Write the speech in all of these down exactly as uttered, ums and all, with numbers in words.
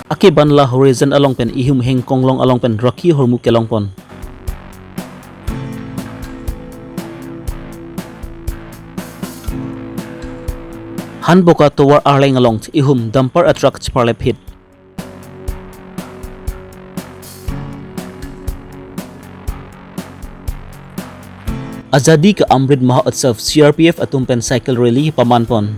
Ake Bandla Horizon along pen ihum Hemkonglong along pen rakhi ahormu kelongpon. Hanboka tovar arleng along ihum dumper a truck cheparlephit. Azadi Ka Amrit Mahotsav, C R P F atum pen cycle rally pamanpon.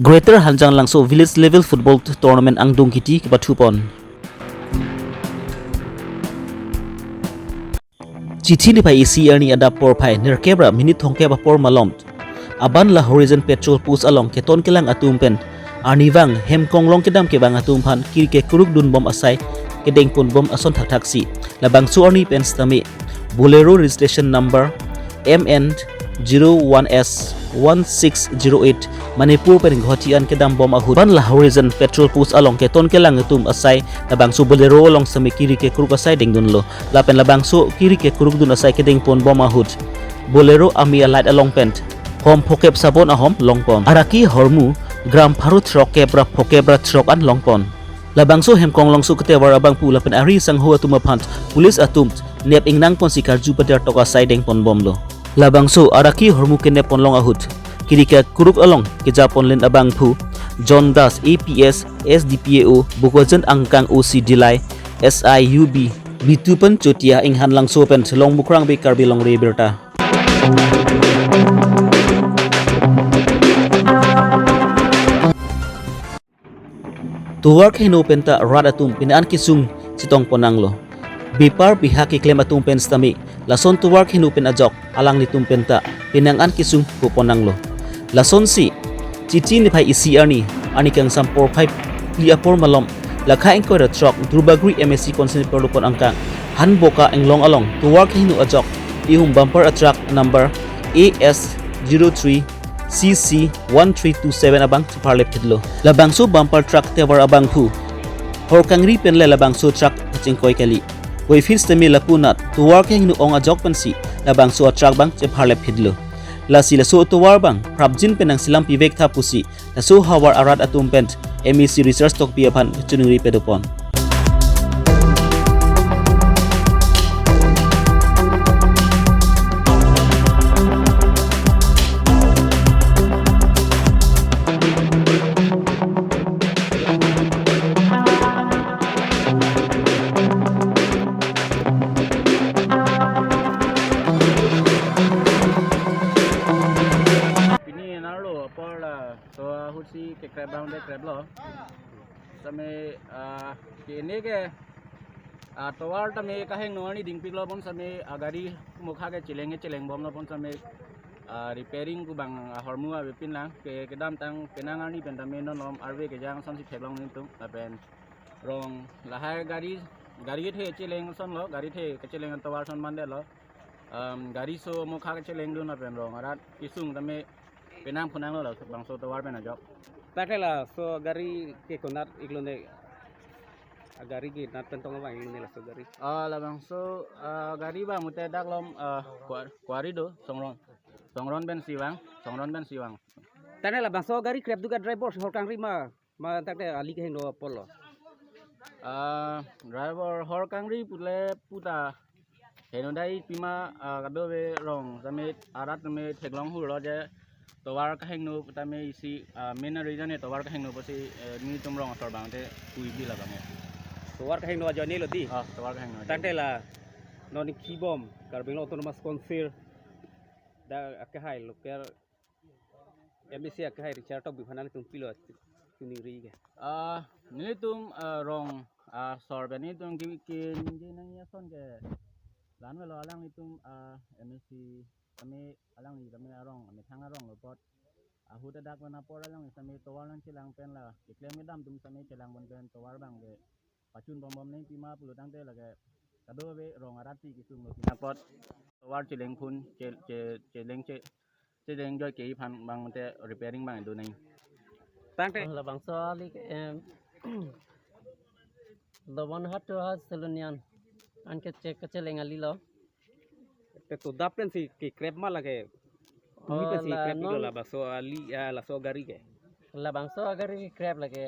Greater Hanjanglangso Village Level Football Tournament angdung kiti kepathupon. Chithi niphai isi arni adap porphai nerkep ra minute thomkep apor malom, Bandla Horizon petrol post along keton kelang atum pen arnivang Hemkonglong kedam kevang atum aphan kiri kekrukdunbom asai kedengponbom ason thakthaksi. Labangso arni pen sitame Bolero registration number M N zero one S one six zero eight, Manipur pen Guwahati an kedambom ahut Bandla Horizon petrol post along keton kelang atum asai labangso Bolero along sitame kiri kekruk asai dengdunlo. Lapen labangso kiri kekrukdun asai kedengponbom ahut Bolero ami alight along pen hom phokep sabon ahom longpon. Arakhi ahormu gram pharo throkkep ra phokep ra throk an longpon. Labangso Hemkonglongso ketovar abangphu lapen ari sangho atum aphan police atum nep ingnangponsi karju pader tok asai dengponbomlo. Labangso arakhi ahormu kenepponlong ahut kiri kekruk along kejaponlen abangphu John Das, A P S, S D P A O, Bokajan angkang O C Dillai, S I U B Bitu Panchotia, Inghan Langso pen Selong Mukrang Bey, Karbi Longri Abirta. Tovar kehingno penta rat atum penang an kesung chetongpon nanglo. Bepar beha keklem atum pen sitame lason tovar kehingno pen ajok alanglitum penta penang an kesung pupon nanglo. Lasonsi Chithi niphai isi arni, arni kangsam porphai phli apor malom, lakha ingkoi ra throk Duarbagori M A C constituency perlupon angkang Hanboka Inglong along tovar kehingno ajok ihum bumper a truck number A S zero three C C one three two seven abang cheparlephitlo. Labangso bumper truck tovar abangphu Horkangri penle labangso truck kachingkoi kali. Koiphit sitame lapu anat tovar kehingno ong ajok pensi labangso a truck abang cheparlephitlo. Lasi laso tovar abang prapjin pen nangselam pivek tha pusi laso ahavar arat atum pen M A C Richard Tokbi aphan chuningri padopon. Pini narlo apor laso ahutsi kekrep abang de kreplo. Sitame, ah, kene ke, ah, tovar tame kahingno arni dingpiklo pon sitame, ah, gari mokha ke cheleng ke chelengbomlo pon sitame, ah, repairing pu abang, ah, ahormu avepinlang ke kedamtang penang arni pen tame non malom arve kejang asonsi theklong nelitum lapen rong lahai gari, gari kethe cheleng asonlo, gari kethe kecheleng an tovar ason mandetlo. Um, gari so mokha kechelengdun lapen rong arat kesung tame penang phonanglo labangso tovar pen ajok. Tangte laso gari ke konat iklone, a gari ke nat pen tong abang iklone laso gari? Ah, labangso, ah, gari abang mute dak malom, ah, Kua-, Kuari do, Songron. Songron pensi vang, Songron pensi vang. Tangte labangso gari krepdun ke driver si Horkangri ma, ma tangte ali kehingno apotlo? Ah, driver Horkangri pule puta hingno dai pima, ah, kadokave rong sitame arat tame theklong hurlo je tovar kahingno tame isi, ah, main reason e tovar kahingno pusi, eh, nelitum rong asor abang te puji labang e. Tovar kahingno ajoinelo di? Ah, tovar kahingno ajoine. Tangte la non kibom Karbi Anglong Autonomous Council dak akehai local M A C akehai Richard Tokbi aphan nangtum pilo chuningri ke? Ah, nelitum, ah, rong, ah, asor pen nelitum ke, keningje nangji ason ke la-an avelo, alanglitum, ah, M A C tame alangli tame arong, amethang arong lo apot ahut adak pen apor alangli sitame tovar nangchelang pen la keklem kedam atum sitame chelang pon pen tovar abang ke pachun bombom nangji pima pulo tangte lake kadokave rong arat si kesunglo pina apot tovar chelengphun che, che, cheleng che, cheleng joike aphan abang te repairing abang do nangji. Tangte labangso ali ke, em, dobon hat to hat selonian anke che kecheleng alilo. Te to dap pensi kekrep ma lake? Pini pensi la kekrep iklo non labangso ali, ah, laso gari ke? Labangso agari kekrep lake,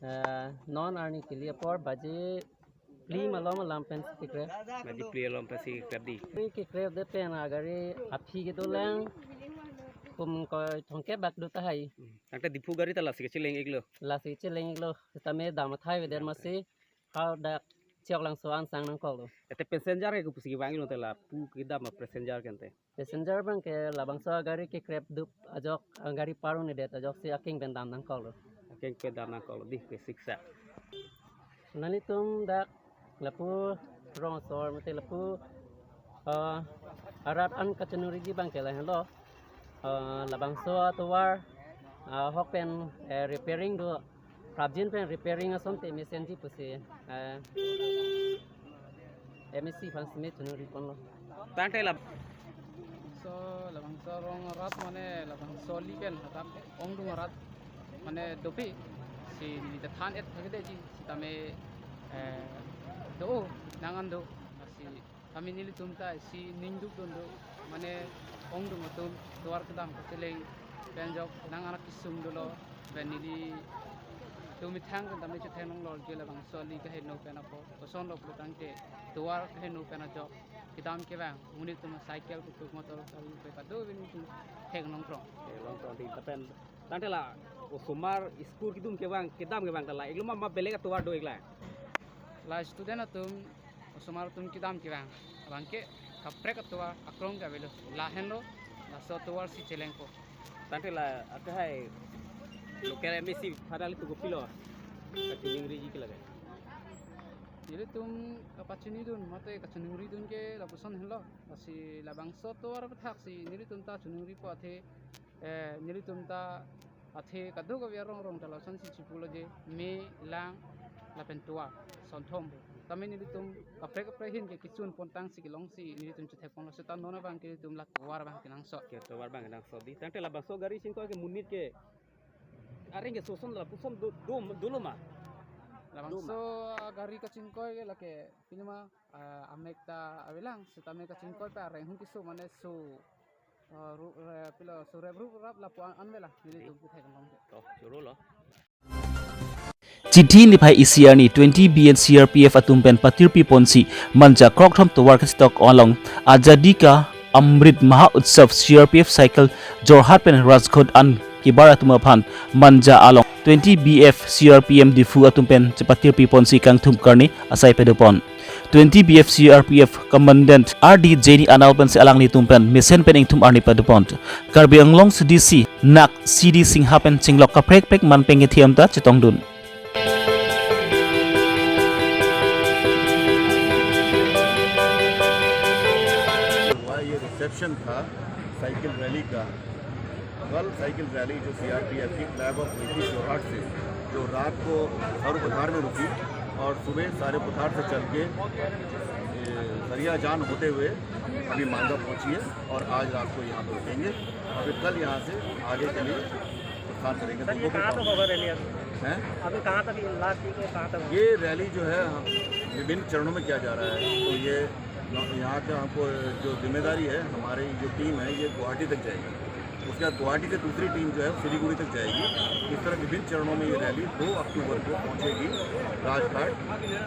ah, non arni kili apor baji phli malom alam pensi kekrep. Baji phli malom pensi kekrep dei. Gari kekrep det pen agari aphi kedolang kum ingkoi thomkep bak do tahai. Hmm. Tangte Diphu gari ta lasi kecheleng iklo. Lasi kecheleng iklo. Tame dam athai avedet masi hadak Chevklangso angsang nangkoklo. Ete passenger ke kopusi kevang iklo te lapu kedam a-passenger ke ante? Passenger abang ke labangso agari kekrep dup ajok, agari parong nedet ajoksi akeng pen dam nangkoklo. Akeng pen dam nangkoklo dei, ke siksa. Nanglitum dak lapu rong asor mate lapu, ah, arat an kachiningri abang ke lahenlo. Ah, labangso atovar, ah, ahok pen, eh, repairing do. Prapjin pen repairing asonte mesenji pusi, eh, M A C aphan simi chiningri ponlo. Tangte la. So, labangso rong arat mane labangso ali pen hadak ongdung arat mane dopik si neli ta than-et thakdeji sitame, eh, do nang an do si tame nelitum ta isi ning dukdun do, mane ongdung atum tovar kedam kacheleng pen ajok nang anak kesung dolo, pen nelitum methang pen tame chetheng longlor je labangso ali kaheno pen apot, kosonlo pulo tangte tovar kaheno pen ajok kedam kevang, monit atum cycle kutuk motor kali pe kadokave nelitum thek nongrong. Eh, long tong dei, lapen tangte la osomar school kedam kevang, kedam kevang ta la iklo ma, ma belek atovar do ik la? La student atum, osomar atum kedam kevang abang ke kaprek atovar akrong ke avelo, lahenlo laso atovar si chelengpo. Tangte la akehai local M A C aphan nelitum kopilo kachiningriji ke lake? Nelitum kapachinidun mate kachiningridun ke lapuson henlo. Lasi labangso atovar aputhak si nelitum ta chiningripo athe, eh, nelitum ta athe kadokave arong arong ta lasonsi chipulo je me, lang lapen tovar sonthom pu. Tame nelitum kaprek kaprek ahin ke kechun pontang si kelong si nelitum chethek ponlo seta non abang ke nelitum la tovar abang kenangsot. Ke tovar abang kenangsot dei. Tangte labangso gari chingkoi ke monit ke areng ke soson lapuson do, do, dolo ma? Labangso gari kachingkoi ke lake pini ma, ah, amek ta avelang, sitame kachingkoi pa areng hung keso mane so, ah, ru-, eh, pilo so rep rup rap lapu an, an avelang, nelitum kethek nong ke. To, choro lo. Chithi niphai isi arni twenty B N C R P F atum pen patirpi ponsi Manja Krokthom tovar kasitok along Azadi Ka Amrit Maha Utsav C R P F cycle Jorhat pen Rajkot an kebar atum aphan Manja along twenty B F C R P M Diphu atum pen chepatirpi ponsi kangthum karni asai padopon. Twenty B F C R P F Commandant R D Jeni anal pensi alanglitum pen mesen pen ingthum arni padopon. Karbi Anglong C D C Nak C D Singha pen chinglok kaprek prek man pengkethiam ta chetongdun. हुआ, ये रिसेप्शन था cycle rally का। कल cycle rally जो सीआरपीएफ की flag of Nitish जोरहाट से, जो रात को सर पथार में रुकी और सुबह सारे पथार से चल के, ए, दरिया जान होते हुए अभी मालदा पहुंची है और आज रात को यहाँ पे रुकेंगे। और फिर कल यहाँ से आगे के लिए प्रस्थान करेंगे। सर, ये लोगों को कहाँ तक काम होगा रैली अभी? हैं? अभी कहाँ तक, लास्ट वीक में कहाँ तक होगा? ये रैली जो है, हम विभिन्न चरणों में किया जा रहा है। तो ये न-, यहाँ का हमको जो जिम्मेदारी है, हमारी जो टीम है, ये गुवाहाटी तक जाएगी। उसके बाद गुवाहाटी से दूसरी टीम जो है, सिलीगुड़ी तक जाएगी। इस तरह विभिन्न चरणों में ये रैली दो अक्टूबर को पहुँचेगी राजघाट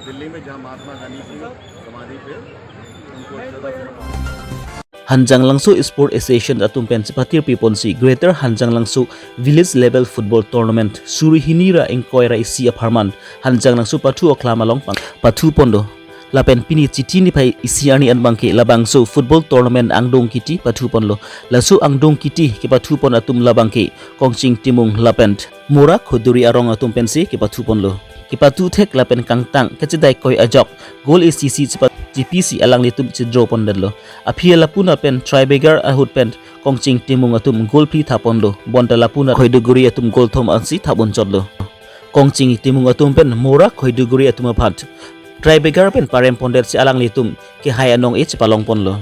दिल्ली में, जहाँ महात्मा गांधी की समाधि पे उनको श्रद्धा सुमन Hanjanglangso Sport Association atum pen chepatirpi ponsi Greater Hanjanglangso Village Level Football Tournament suri hini ra ingkoi ra isi apharman Hanjanglangso pathu oklam along pang pathu ponlo. Lapen pini chithi niphai isi arni an abangke labangso football tournament angdong kiti pathu ponlo. Laso angdong kiti kepathu pon atum labangke Kongching Timung lapen Mora Khoduri arong atum pensi kepathu ponlo. Kepathu thek lapen kangtang kachedai koi ajok goal isi isi chepa-, chepisi alanglitum chedraw pondetlo. Aphi lapu na pen Tribegar ahut pen Kongching Timung atum goal phli thaponlo. Bonta lapu na Khoiduguri atum goal thom ansi thap unchotlo. Kongching Timung atum pen Mora Khoiduguri atum aphan Tribegar pen parem pondet si alanglitum kehai anong e chepalong ponlo.